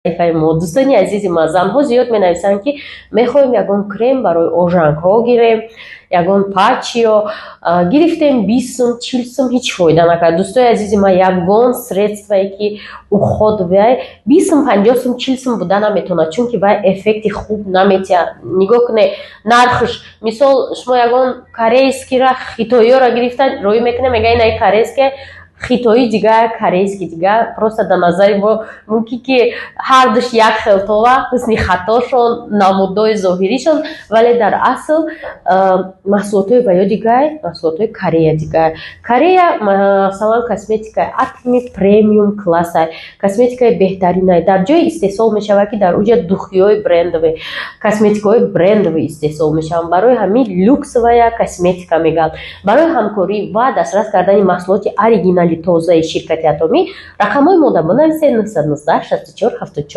Саҳифаи мо, дӯстони азизи ман, занҳо зиёд менависанд, ки мехоҳем ягон крем барои ожангҳо гирем, ягон патчиё гирифтем, 20 сум, 40 сум, ҳеҷ фоида накард. Дӯстои азизи ман, ягон средствое ки уход вай 20 сум, 50 сум, 40 сум буда наметавонад, чунки вай эффекти хуб наметиҳад. Нигоҳ кунед нархш. Мисол, шумо ягон корейскийра, хитоиёро гирифта роӣ мекунед, мега: «Инаи корейския». Хитоӣ дигар, корейский дигар. Просто дар назари мо мумкин ки ҳардуш як хел това, ҳусни хатошон, намудҳои зоҳиришон, вале дар асл маҳсулотҳои ваё дигар, маҳсулотҳои Корея дигар. Корея, масалан, косметикаи Атоми премиум классай, косметикаи беҳтаринай. Дар ҷое истеҳсол мешавад, ки дар уҷа духиҳои брендовый, косметикаҳои брендовый истеҳсол мешаванд. Барои ҳамин люксовая косметика мегӯянд. Барои ҳамкорӣ ва дастрас кардани маҳсулоти оригинали тозаи ширкати Атомӣ рақамҳои мода бинависед: 919 64 74.